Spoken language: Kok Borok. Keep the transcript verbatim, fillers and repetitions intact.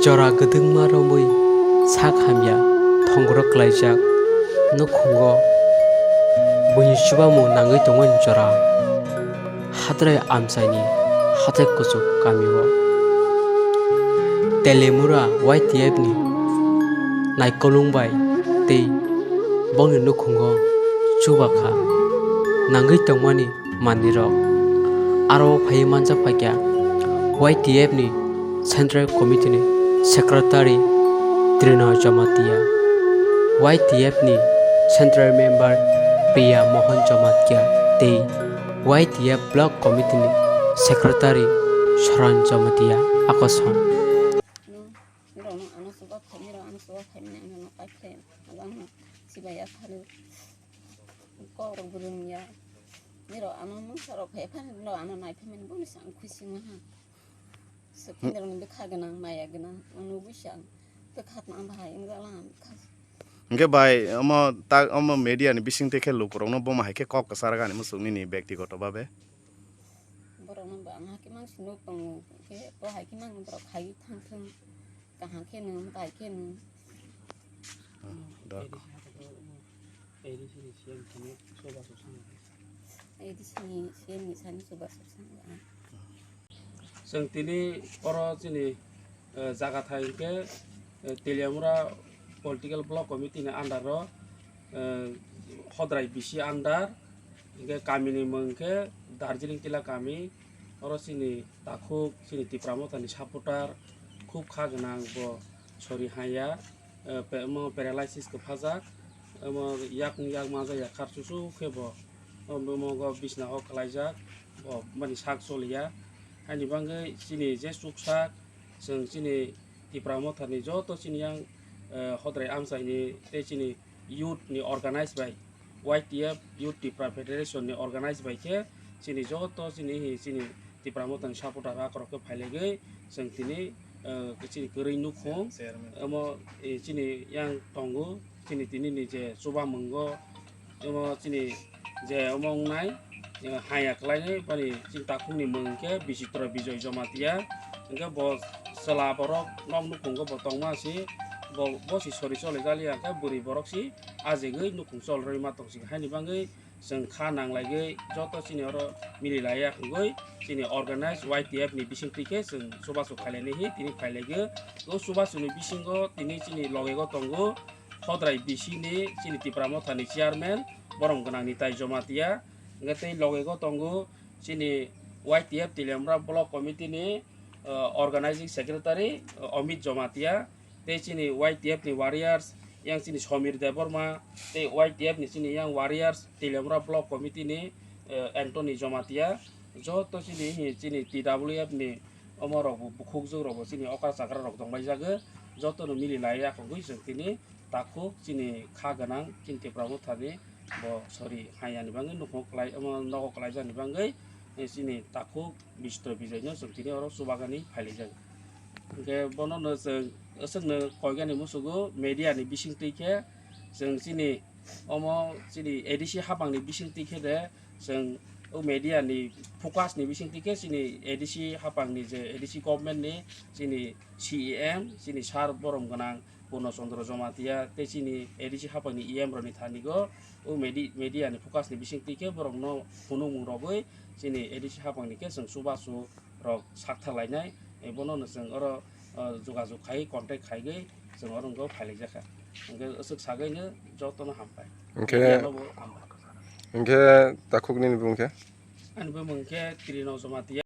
Jora kwdwngma romwi sak hamya thongro klaijak nukhungo buini chubamung nangwi tongmani jora. Hadrai amchaini hathai kuchuk kamio Telemura Y T F ni naikolung bai tei bongni nukhungo chubakha nangwi tongmani manwirok. Aro phaiwi manjak phaikha Y T F ni Central Committee ni Secretary Trino Jamatia, Y T F ni Central Member Priya Mohan Jamatia tei Y T F Block Committee ni Secretary Soran Jamatia akoson. Nirok no ano chuba phaimani rok ano chuba phaimani ano no kaikhe ajang no sibaya phalu kok rok bwrwng ya nirok ano mungsa rok phai phani nirok ano nai phaimani boni sang khusi maha. Sokhe nirok ni bwkha gwnang maya gwnang ano bwsang bwkha tma bahai wngjalang bwkha. Hingke bai omo tak omo media ni bising twi khe lukurok no boma hai khe kok kwchar gani muchung nini bektigoto babe. Borok no bo ang hakhe mang sinok tongo, hwnkhe bo hai khe mang borok khai thang thung, kaham khe nung, bai khe nung. Dok. A D C ni C M ni sani chuba suk sani. A D C ni C M ni sani chuba suk sani. Chwng tini oro chini, eh, jaga thai hwnkhe, eh, Teliamura Political Block Committee ni under o, eh, Hodrai B C under, hwnkhe kami ni mung khe Darjeeling Tila kami. Oro chini takhuk, chini Tipra Motha ni supporter khub kha gwnang, bo sori haya, eh, pe-, omo paralysis kwphajak, omo yakung yak majak ya khar chuchu khe bo, omo go bisna o kwlaijak, bo bani sak choliya. Haini bagwi chini je chuksak, chwng chini Tipra Motha ni joto chini yang, eh, Hodrai amchai ni tei chini youth ni organize bai, Y T F Youth Tipra Federation ni organize bai khe chini joto chini hi chini Tipra Motha ni supporter akorok khe phailaigwi chwng tini, eh, chini kwrwi nukhung omo, eh, chini yang tongo chini tini ni je chubamungo omo chini je omo wngnai, eh, haya kwlainai bani chini takhukni mung khe Bichitro Bijoy Jamatia. Hingke bo chwla borok nok nukhungo bo tongma si, bo, bo si sori choli jali ya khe bwrwi borok si ajegwi nukhung chol rwi ma tong si. Haini bagwi chwng kha nang laigwi joto chini oro mili laiya wngwi chini organize Y T F ni bising twi khe chwng chubachu khailai nai hi tini khailai gwi. O chubachu ni bisingo tini chini loge o tongo Hodrai B C ni chini Tipra Motha ni chairman Borom Gwnang Nitai Jamatia, hingke tei loge o tongo chini Y T F Teliamura Block Committee ni, uh, organizing secretary, uh, Amit Jamatia, tei chini Y T F ni warriors yang chini Somir Debbarma, tei Y T F ni chini yang warriors Teliamura Block Committee ni, uh, Anthony Jamatia, joto chini hi chini T W F ni omo rok bo bukhukjwk rok bo chini okra chakra rok tongbai jago, joto no mili lai ya kogwi chwng tini takhuk chini kha gwnang chini Tipra Motha ni bo sori haya ni bagwi nukhung kwlai omo nogo kwlaijak ni bagwi, eh, chini takhuk Bichitro Bijoy no chwng tini oro chubagani phailaijak. Hingke bono no chwng aswk no koigani musugo media ni bising twi khe chwng chini omo chini A D C hapang ni bising twi khe de chwng o media ni focus ni bising twi khe chini A D C hapang ni je A D C government ni chini C E M chini sir Borom Gwnang Purno Chandra Jamatia tei chini A D C hapang ni E M rok ni thani go o medi-, media ni focus ni bising twi khe borok no phunukmung rogwi chini A D C hapang ni khe chwng chubachu rok sakthar lainai, eh, bono no chwng oro, eh, jogajog khai contact khaigwi chwng oro wngkha phailaijak kha. Hwnkhe aswk sagwi no jotono hambai. Hwnkhe, media no bo hambai. Hwnkhe takhuk nini bumung khe? Ani bumung khe Trino Jamatia.